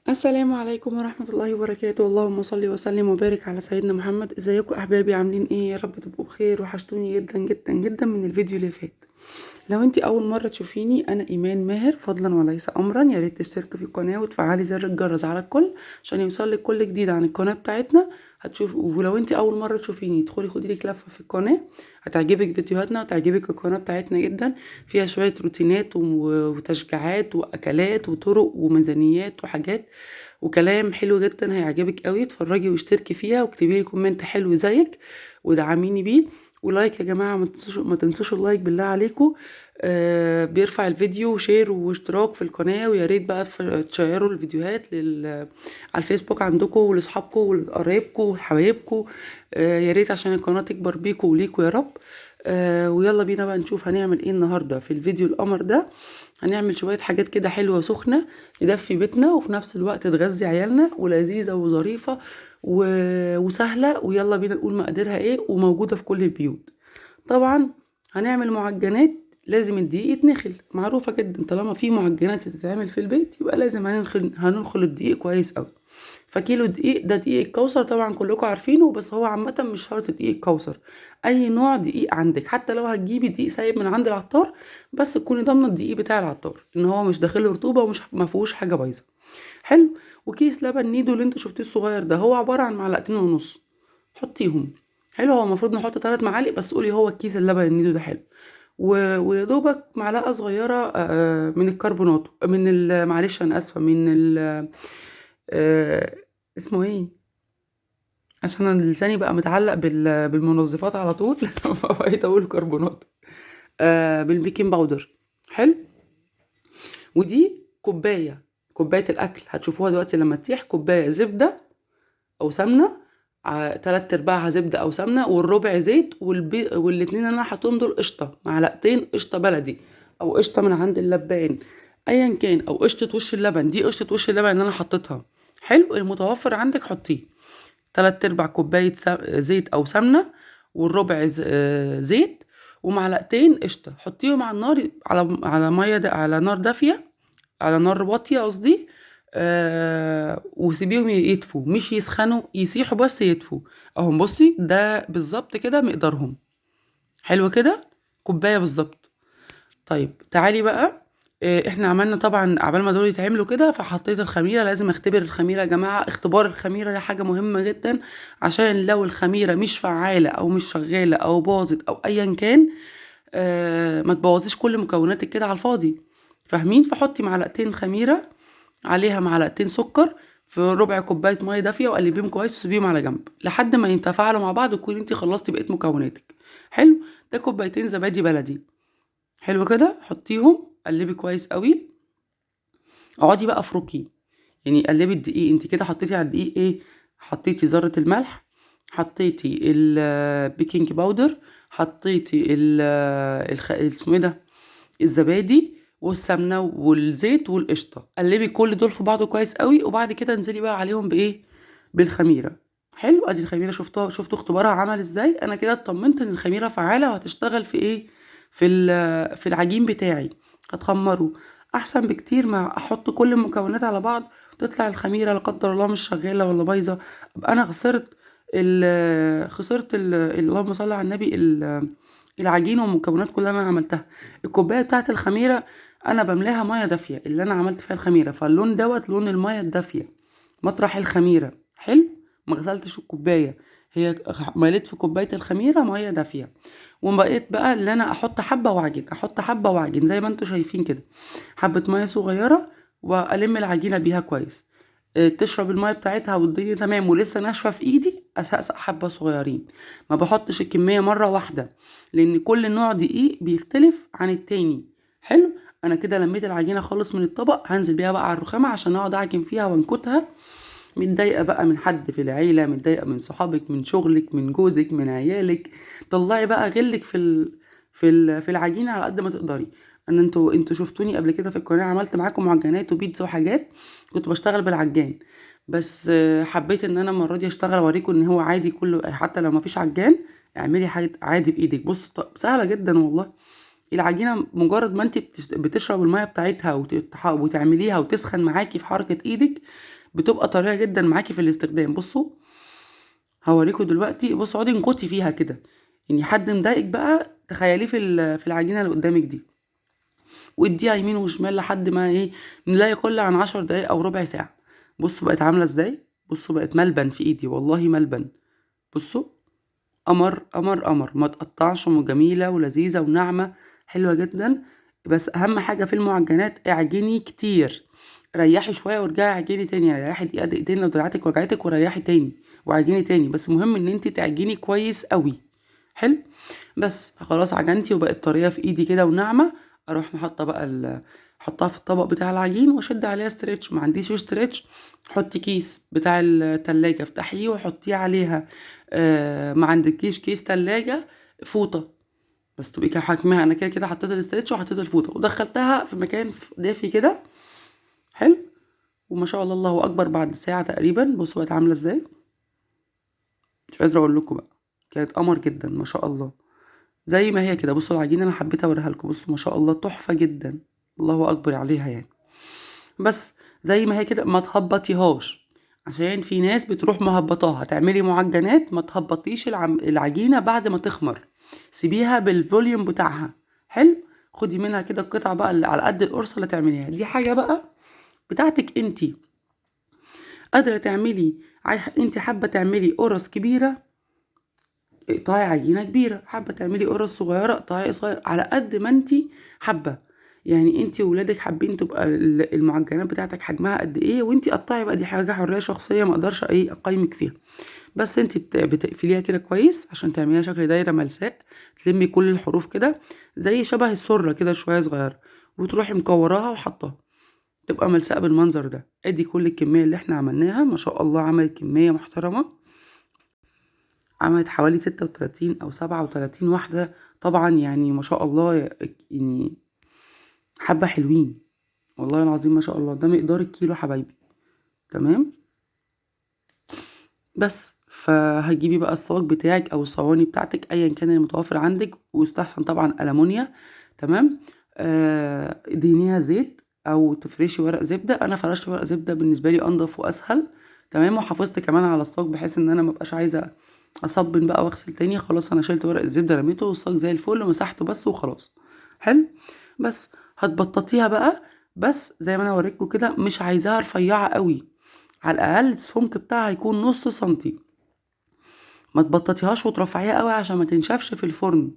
السلام عليكم ورحمة الله وبركاته. اللهم صل وسلم وبارك على سيدنا محمد. ازيكم احبابي، عاملين ايه؟ يا رب تبقوا بخير. وحشتوني جدا جدا جدا من الفيديو اللي فات. لو انت اول مرة تشوفيني، انا ايمان ماهر. فضلا وليس امرا، يا ريت تشتركي في القناة وتفعلي زر الجرس على الكل عشان يوصلك كل جديد عن القناة بتاعتنا. هتشوف، ولو انت اول مرة تشوفيني ادخلي خدي لك لفه في القناة، هتعجبك فيديوهاتنا وتعجبك القناة بتاعتنا جدا. فيها شوية روتينات وتشجيعات واكلات وطرق وميزانيات وحاجات وكلام حلو جدا، هيعجبك قوي. اتفرجي واشتركي فيها واكتبي لي comment حلو زيك ودعميني بيه. و like يا جماعة، ما تنسوش ال like بالله عليكم، بيرفع الفيديو، و share واشتراك في القناة. ويا ريت بقى تشيروا الفيديوهات على الفيسبوك عندكم ولاصحابكم ولقرايبكم وحبايبكم، يا ريت عشان القناة تكبر بيكم وليكم يا رب. ويلا بينا بقى نشوف هنعمل ايه النهارده في الفيديو القمر ده. هنعمل شوية حاجات كده حلوة سخنة تدفي بيتنا وفي نفس الوقت تغذي عيالنا، ولذيذه وظريفه وسهلة. ويلا بينا نقول مقاديرها ايه، وموجودة في كل البيوت. طبعا هنعمل معجنات، لازم الدقيق يتنخل، معروفة جدا. طالما في معجنات تتعمل في البيت يبقى لازم هننخل الدقيق كويس قوي. فكيلو دقيق، ده دقيق الكوثر طبعا كلكم عارفينه، بس هو عامة مش شرط دقيق الكوثر، اي نوع دقيق عندك، حتى لو هتجيبي دقيق سايب من عند العطار، بس تكوني ضامنه الدقيق بتاع العطار ان هو مش داخله رطوبة ومش ما فيهوش حاجة بايظة. حلو. وكيس لبن نيدو اللي انتوا شفتيه الصغير ده، هو عبارة عن 2.5 معلقه، حطيهم. حلو. هو المفروض نحط 3 معالق، بس قولي هو الكيس اللبن النيدو ده حلو. ويا دوبك معلقه صغيرة من الكربوناتو، من ال معلش انا اسفه، من ال اسمه ايه، عشان انا لساني بقى متعلق بالمنظفات على طول فبقيت اقول كربوناتو، بال baking powder. حلو. ودي كوباية الاكل، هتشوفوها دلوقتي لما تسيح. كوباية زبدة او سمنه، 3/4 زبدة او سمنه، والربع زيت، والاتنين اللي انا حاطهم دول قشطه، معلقتين قشطه بلدي او قشطه من عند اللبان ايا كان، او قشطه وش اللبن. دي قشطه وش اللبن اللي انا حطيتها. حلو. المتوفر عندك حطيه. 3/4 كوباية زيت او سمنه، والربع زيت، ومعلقتين قشطه. حطيهم على النار، على مية على نار دافيه، على نار واطية قصدي، وسيبيهم يدفوا، مش يسخنوا، يسيحوا بس يدفوا. اهم بصي ده بالظبط كده مقدارهم. حلو كده، كوباية بالظبط. طيب تعالي بقى، احنا عملنا طبعا عبال ما دول يتعملوا كده، فحطيت الخميره. لازم اختبر الخميره يا جماعة، اختبار الخميره ده حاجة مهمة جدا، عشان لو الخميره مش فعاله او مش شغالة او باظت او ايا كان، ما تبوظيش كل مكوناتك كده على الفاضي، فاهمين؟ فحطي معلقتين خميره عليها معلقتين سكر في ربع كوباية مية دافيه، وقلبيهم كويس وسيبيهم على جنب لحد ما يتفاعلوا مع بعض، وتكوني انتي خلصتي بقية مكوناتك. حلو. ده كوبايتين زبادي بلدي. حلو كده، حطيهم، قلبي كويس قوي. اقعدي بقى افركي، يعني قلبي الدقيق. انت كده حطيتي على الدقيق ايه؟ حطيتي ذره الملح، حطيتي ال baking powder، حطيتي اسمه ايه ده، الزبادي والسمنه والزيت والقشطه. قلبي كل دول في بعضه كويس قوي، وبعد كده انزلي بقى عليهم بايه؟ بالخميره. حلو. ادي الخميره، شفتوا اختبارها عمل ازاي؟ انا كده اطمنت ان الخميره فعاله وهتشتغل في ايه؟ في العجين بتاعي، هتخمره احسن بكتير ما احط كل المكونات على بعض تطلع الخميره لا قدر الله مش شغالة ولا بايظة، ابقى انا خسرت اللهم صل على النبي، العجين والمكونات كلها اللي انا عملتها. الكوباية بتاعه الخميره انا بملاها مية دافيه اللي انا عملت فيها الخميره، فاللون دوت لون المية الدافيه مطرح الخميره. حلو. ما غسلتش الكوباية، هي مليت في كوباية الخميره مية دافيه، وبقيت بقى اللي انا احط حبه واعجن، احط حبه واعجن زي ما انتوا شايفين كده، حبه مية صغيرة والم العجينة بيها كويس، تشرب المية بتاعتها والدنيا تمام ولسه ناشفة في ايدي، اسقسق حبه صغيرين. ما بحطش الكمية مرة واحدة لان كل نوع دقيق بيختلف عن التاني. حلو. انا كده لميت العجينة خالص من الطبق، هنزل بيها بقى على الرخامه عشان اقعد اعجن فيها وانكتها. متضايقة بقى من حد في العيلة، متضايقة من صحابك، من شغلك، من جوزك، من عيالك، طلعي بقى غلك في العجينة على قد ما تقدري. ان انتوا شفتوني قبل كده في القناة عملت معاكم معجنات وبيتزا وحاجات، كنت بشتغل بالعجان، بس حبيت ان انا المرة دي اشتغل اوريكم ان هو عادي كله، حتى لو ما فيش عجان اعملي حاجة عادي بايدك. بصوا سهلة جدا والله. العجينة مجرد ما انت بتشرب المية بتاعتها وتعمليها وتسخن معاكي في حركة ايدك، بتبقى طرية جدا معاكي في الاستخدام. بصوا هوريكم دلوقتي. بصوا اقعدي انكتي فيها كده، يعني حد مضايقك بقى تخيليه في العجينة اللي قدامك دي، واديها يمين وشمال لحد ما ايه، لا يقل عن 10 دقايق او ربع ساعة. بصوا بقت عامله ازاي. بصوا بقت ملبن في ايدي، والله ملبن. بصوا قمر قمر قمر، ما تقطعش، وجميلة ولذيذه وناعمه حلوة جدا. بس اهم حاجة في المعجنات اعجني كتير، ريحي شوية وارجعي اعجني تاني، يعني ريحي دقيقة دقيقتين لو دراعتك وجعتك وريحي تاني واعجني تاني، بس مهم ان انت تعجني كويس قوي. حلو. بس خلاص عجنتي وبقت طرية في ايدي كده وناعمه، اروح حاطه بقى حطها في الطبق بتاع العجين واشد عليها stretch. ما عنديش stretch، حطي كيس بتاع التلاجة افتحيه وحطيه عليها. ما عندكيش كيس تلاجة، فوطه بس تبقي حاكمها. انا كده كده حطيت ال stretch وحطيت الفوطه ودخلتها في مكان دافي كده. حلو. وما شاء الله الله اكبر، بعد ساعة تقريبا بصوا بقت عامله ازاي، مش قادرة اقول لكم بقى، كانت قمر جدا ما شاء الله زي ما هي كده. بصوا العجينة انا حبيت اوريها لكم، بصوا ما شاء الله تحفة جدا، الله اكبر عليها يعني. بس زي ما هي كده، ما تهبطيهاش، عشان في ناس بتروح مهبطاها. تعملي معجنات ما تهبطيش العجينة بعد ما تخمر، سيبيها بال volume بتاعها. حلو. خدي منها كده القطعة بقى اللي على قد القرصه اللي تعمليها، دي حاجة بقى بتاعتك انتي، قادرة تعملي. انتي حابة تعملي قرص كبيرة اقطعي عجينه كبيرة، حابة تعملي قرص صغيرة اقطعي صغير، على قد ما انتي حابة. يعني انتي وولادك حابين تبقى المعجنات بتاعتك حجمها قد ايه، وانتي قطعي بقى، دي حاجة حرية شخصية ما اقدرش ايه اقيمك فيها. بس انتي بتقفليها كده كويس عشان تعمليها شكل دايرة ملساء، تلمي كل الحروف كده زي شبه السرة كده شوية صغيرة، وتروحي مكوراها وحطاها، تبقى ملساء بالمنظر ده. ادي كل الكمية اللي احنا عملناها ما شاء الله، عملت كمية محترمه، عملت حوالي 36 او 37 واحدة. طبعا يعني ما شاء الله، يعني حبه حلوين والله العظيم ما شاء الله. ده مقدار الكيلو حبايبي. تمام. بس فهتجيبي بقى الصاج بتاعك او الصواني بتاعتك ايا كان المتوفر عندك، ويستحسن طبعا ألمونيا. تمام. دهنيها زيت او تفرشي ورق زبدة. انا فرشت ورق زبدة، بالنسبة لي انضف واسهل. تمام. وحافظت كمان على الصاج بحيث ان انا مبقاش عايزه اصبن بقى واغسل تاني. خلاص انا شلت ورق الزبدة رميته، والصاج زي الفل ومسحته بس وخلاص. حلو. بس هتبططيها بقى، بس زي ما انا وريتكم كده، مش عايزاها رفيعة قوي، على الاقل السمك بتاعها يكون نص سنتي. ما تبططيهاش وترفعيها قوي عشان ما تنشفش في الفرن.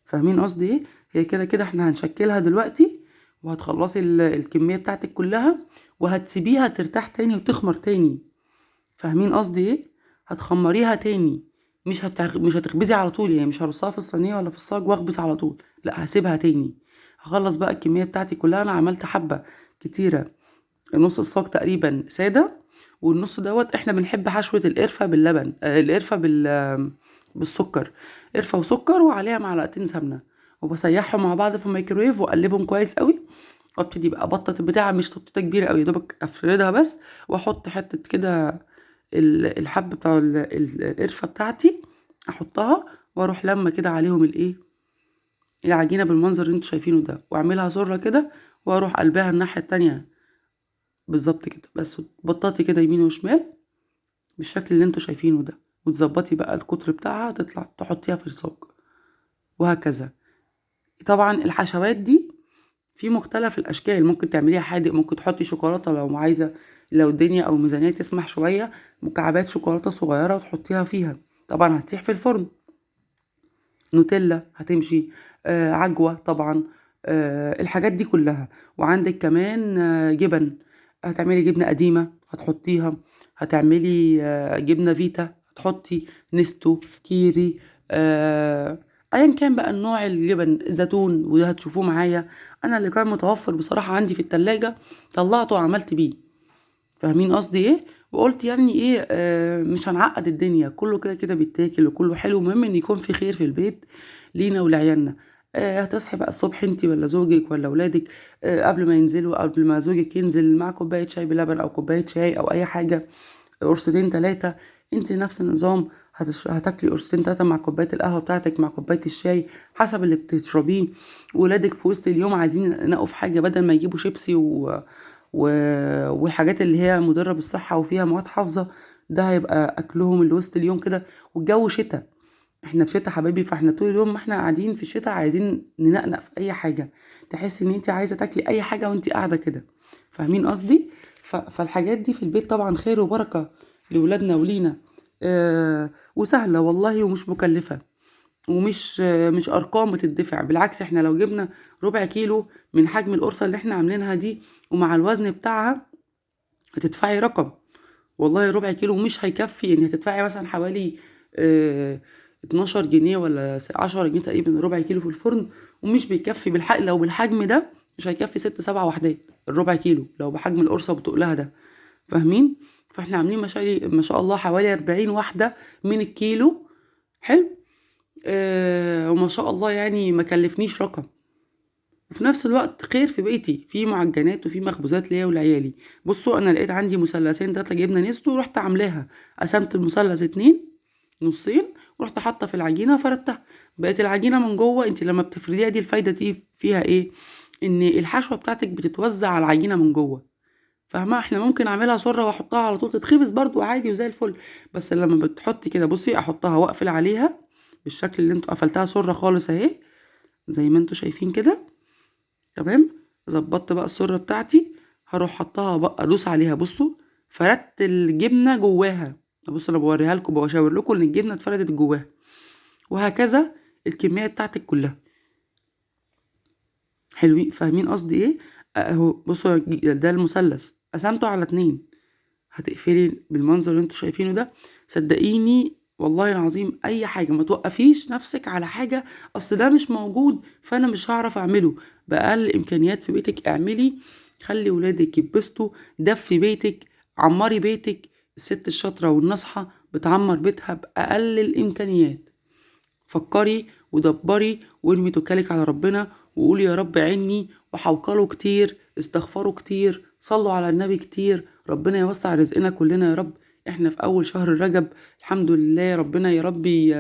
فاهمين قصدي ايه؟ هي كده كده احنا هنشكلها دلوقتي، وهتخلصي الكمية بتاعتك كلها، وهتسيبيها ترتاح تاني وتخمر تاني. فاهمين قصدي ايه؟ هتخمريها تاني، مش هتخبزي على طول، يعني مش هرصها في الصينية ولا في الصاج واخبز على طول، لا هسيبها تاني. هخلص بقى الكمية بتاعتي كلها. انا عملت حبه كتيرة، نص الصاج تقريبا ساده، والنص دوت احنا بنحب حشوه القرفه باللبن، القرفه بالسكر، قرفه وسكر وعليها معلقتين سمنه، وبسيحهم مع بعض في الميكرويف واقلبهم كويس قوي، وابتدي بقى ابطط البتاعه، مش تبطيطه كبيرة قوي، يا دوبك افردها بس، واحط حتة كده الحب بتاع القرفه بتاعتي احطها، واروح لما كده عليهم الايه العجينة بالمنظر اللي انتوا شايفينه ده، واعملها سره كده، واروح قلبها الناحية التانية بالظبط كده. بس بططي كده يمين وشمال بالشكل اللي انتوا شايفينه ده، وتظبطي بقى القطر بتاعها، تطلع تحطيها في الصاج وهكذا. طبعا الحشوات دي في مختلف الاشكال، ممكن تعمليها حادق، ممكن تحطي شوكولاتة لو عايزه، لو الدنيا او الميزانية تسمح شوية، مكعبات شوكولاتة صغيرة وتحطيها فيها، طبعا هتسيح في الفرن. نوتيلا هتمشي، عجوه طبعا، الحاجات دي كلها. وعندك كمان جبن، هتعملي جبنه قديمة هتحطيها، هتعملي جبنه فيتا هتحطي، نستو، كيري، ايا كان بقى النوع الجبن، زيتون، وده هتشوفوه معايا. انا اللي كان متوفر بصراحة عندي في التلاجة طلعته وعملت بيه. فاهمين قصدي ايه؟ وقلت يعني ايه، مش هنعقد الدنيا، كله كده كده بيتاكل وكله حلو، المهم ان يكون في خير في البيت لينا ولعيالنا. هتصحي بقى الصبح انتي ولا زوجك ولا ولادك، قبل ما ينزلوا، قبل ما زوجك ينزل مع كوباية شاي بلبن او كوباية شاي او اي حاجة، قرصتين ثلاثة، انتي نفس النظام هتاكلي قرصتين 3 مع كوباية القهوة بتاعتك، مع كوباية الشاي، حسب اللي بتشربيه. ولادك في وسط اليوم عايزين ينقوا في حاجة، بدل ما يجيبوا شيبسي والحاجات اللي هي مضرة بالصحة وفيها مواد حافظه، ده هيبقى اكلهم اللي وسط اليوم كده. والجو شتاء، احنا في شتاء حبايبي، فاحنا طول اليوم ما احنا قاعدين في الشتاء عايزين ننقنق في اي حاجة، تحسي ان انت عايزه تاكلي اي حاجة وانت قاعدة كده، فاهمين قصدي؟ فالحاجات دي في البيت طبعا خير وبركة لولادنا ولينا، وسهلة والله ومش مكلفة ومش مش ارقام بتدفع. بالعكس احنا لو جبنا ربع كيلو من حجم القرصه اللي احنا عاملينها دي ومع الوزن بتاعها هتدفعي رقم والله، ربع كيلو مش هيكفي، يعني هتدفعي مثلا حوالي 12 جنيه ولا 10 جنيه تقريبا ربع كيلو في الفرن، ومش بيكفي بالحق. لو بالحجم ده مش هيكفي 6 7 وحدات الربع كيلو لو بحجم القرصه بتقلها ده، فاهمين؟ فاحنا عاملين ما شاء الله حوالي 40 واحدة من الكيلو. حلو، وما شاء الله يعني ما كلفنيش رقم، وفي نفس الوقت خير في بيتي، في معجنات وفي مخبوزات ليا ولعيالي. بصوا انا لقيت عندي مثلثين 3 جبنه نستو، ورحت عاملاها قسمت المثلث 2 نصين، ورحت حاطه في العجينة وفردتها، بقت العجينة من جوه. انت لما بتفرديها دي الفايدة دي فيها ايه؟ ان الحشوه بتاعتك بتتوزع على العجينة من جوه، فاهمه؟ احنا ممكن اعملها سره واحطها على طول تتخبز برضو عادي وزي الفل، بس لما بتحطي كده بصي احطها واقفل عليها بالشكل اللي انتوا قفلتها سره خالص اهي زي ما انتوا شايفين كده، تمام؟ ظبطت بقى السرة بتاعتي، هروح حطها بقى ادوس عليها. بصوا فردت الجبنة جواها، بصوا انا بوريها لكم بشاور لكم ان الجبنة اتفردت جواها، وهكذا الكمية بتاعتك كلها. حلوين، فاهمين قصدي ايه؟ اهو بصوا ده المثلث قسمته على 2، هتقفلي بالمنظر اللي انتوا شايفينه ده. صدقيني والله العظيم اي حاجة ما توقفيش نفسك على حاجة اصل ده مش موجود فانا مش هعرف اعمله. باقل امكانيات في بيتك اعملي، خلي ولادك يتبسطوا، دفي بيتك، عمري بيتك. الست الشاطره والناصحه بتعمر بيتها باقل الامكانيات. فكري ودبري وارمي توكلك على ربنا وقولي يا رب عيني، وحوكله كتير، استغفروا كتير، صلوا على النبي كتير، ربنا يوسع رزقنا كلنا يا رب. احنا في اول شهر رجب الحمد لله، ربنا يا ربي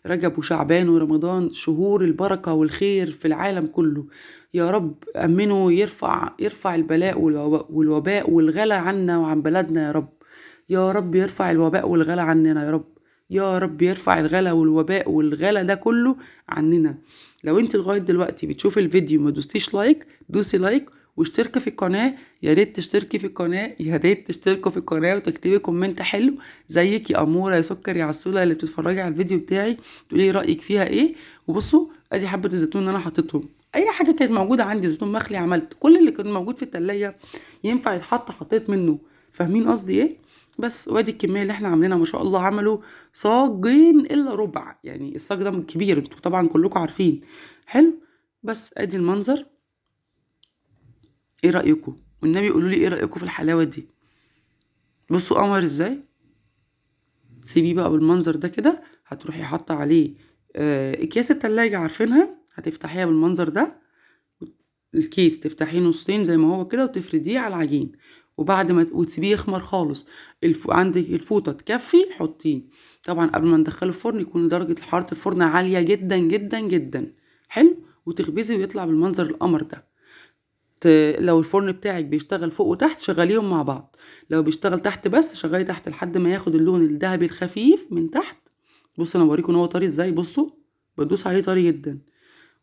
رجب وشعبان ورمضان شهور البركة والخير في العالم كله يا رب. امنوا يرفع البلاء والوباء والغلا عنا وعن بلدنا يا رب. يا رب يرفع الوباء والغلا عننا يا رب، يا رب يرفع الغلا والوباء والغلا ده كله عننا. لو انت لغاية دلوقتي بتشوفي الفيديو ما دوستيش like، دوسي like واشتركي في القناة. يا ريت تشتركي في القناة، يا ريت تشتركوا في القناة وتكتبي comment حلو زيك يا اموره يا سكر يا عسوله اللي بتتفرجي على الفيديو بتاعي، تقولي رايك فيها ايه. وبصوا ادي حبه الزيتون اللي انا حطيتهم، اي حاجة كانت موجودة عندي، زيتون مخلي عملت كل اللي كان موجود في التلاجة ينفع يتحط حطيت منه، فاهمين قصدي ايه؟ بس وادي الكمية اللي احنا عاملينها ما شاء الله، عملوا صاجين الا ربع، يعني الصاج ده كبير انتوا طبعا كلكم عارفين. حلو، بس ادي المنظر. ايه رايكم؟ والنبي قولوا لي ايه رايكم في الحلاوة دي. بصوا قمر ازاي. سيبيه بقى بالمنظر ده كده، هتروحي حاطه عليه اكياس التلاجة عارفينها، هتفتحيها بالمنظر ده، الكيس تفتحيه نصين زي ما هو كده وتفرديه على العجين، وبعد ما وتسيبيه يخمر خالص. عندك الفوطه تكفي حطيه، طبعا قبل ما ندخله الفرن يكون درجه حرارة الفرن عالية جدا جدا جدا. حلو، وتخبزي ويطلع بالمنظر القمر ده. لو الفرن بتاعك بيشتغل فوق وتحت شغليهم مع بعض، لو بيشتغل تحت بس شغلي تحت لحد ما ياخد اللون الذهبي الخفيف من تحت. بصوا انا بوريكم ان هو طري ازاي، بصوا بدوس عليه طري جدا.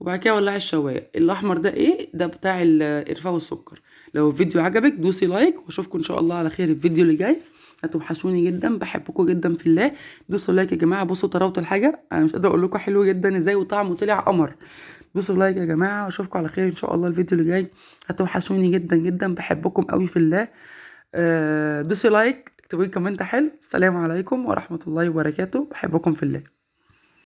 وبعد كده ولعي الشوايه. الاحمر ده ايه؟ ده بتاع القرفه والسكر. لو الفيديو عجبك دوسي like، واشوفكم ان شاء الله على خير الفيديو اللي جاي. هتوحشوني جدا، بحبكم جدا في الله. دوسوا like يا جماعة، بصوا طراوه الحاجة انا مش قادرة اقول لكم حلو جدا ازاي وطعمه طلع قمر. دوسوا like يا جماعة، واشوفكم على خير ان شاء الله الفيديو اللي جاي. هتوحشوني جدا جدا، بحبكم قوي في الله. دوسوا like، اكتبوا لي comment حلو. السلام عليكم ورحمة الله وبركاته، بحبكم في الله.